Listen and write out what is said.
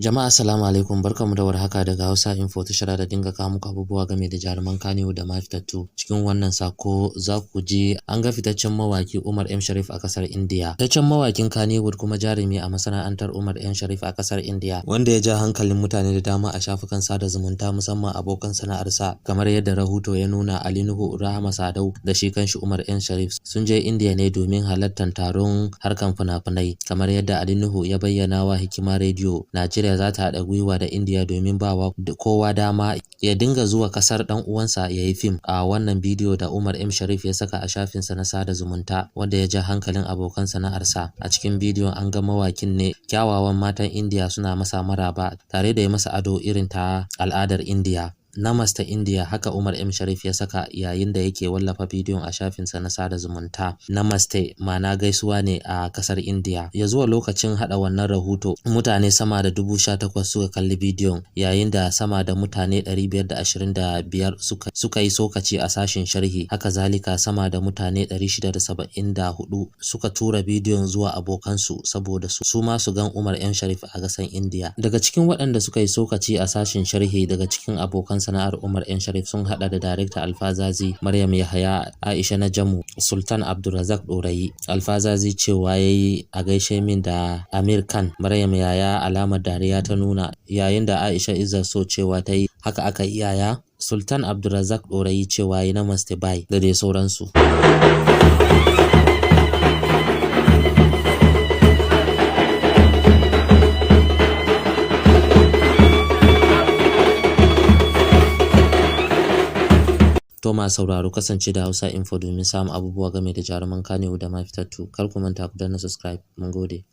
Jama'a, assalamu alaikum, barkamu da warhaka daga Hausa Info, tashar da dinga kawo muku abubuwa game da jaruman Kannywood da ma fitattu. Cikin wannan sako za ku ji an ga fitaccen mawaki Umar M Sharif a kasar India. Fitaccen mawakin Kannywood kuma jarumi a masana'antar Umar M Sharif a kasar India, wanda ya ja hankalin mutane da dama a shafukan sada zumunta, musamman abokan sana'arsa. Kamar yadda rahoto ya nuna, Ali Nuhu, Rahama Sadau da shi kanshi Umar M Sharif sun je India ne domin halartar taron harkan fina-finai. Kamar yadda Ali Nuhu ya bayyana wa Hikima Radio, Najeriya za ta haɗa gwiwa da India domin ba wa kowa dama ya dinga zuwa kasar ɗan uwansa ya yi fim. A wannan bidiyo da Umar M Sharif ya saka a shafinsa na sada zumunta, wanda ya ja hankalin abokan sana'arsa. A cikin bidiyon an ga mawakin ne kyawawan matan India suna masa maraba tare da yi masa ado irin ta al'adar India. "Namaste India", haka Umar M Sharif ya saka yayin da yake wallafa bidiyon a shafinsa na sada zumunta. Namaste ma'ana gaisuwa ne a kasar India. Ya zuwa lokacin hada wannan rahoto, mutane sama da 18,000 suka kalli bidiyon, yayin da sama da mutane 525 suka yi sokaci a sashen sharhi. Haka zalika, sama da mutane 674 suka tura bidiyon zuwa abokansu saboda su ma su gan Umar M Sharif a ƙasar India. Daga cikin waɗanda suka yi sokaci a sashen sharhi daga cikin abokan sana'ar Umar M Sharif sun hada da Darekta Alfazazi, Maryam Yahaya, Aisha Najamu, Sultan Abdulrazak Dorayi. Alfazazi cewa yayi, "A gaishe min da Amir Khan." Maryam Yahaya alamar dariya ta nuna, yayin da Aisha Izzar so cewa ta yi, "Haka aka yaya?" Sultan Abdulrazak Dorayi cewa yi, "Namaste bye", da dai sauransu. To, masu sauraro, kasance da Hausa Info domin samun abubuwa game da jaruman Kannywood da ma fitattu. Kar ku manta ku danna subscribe. Mun gode.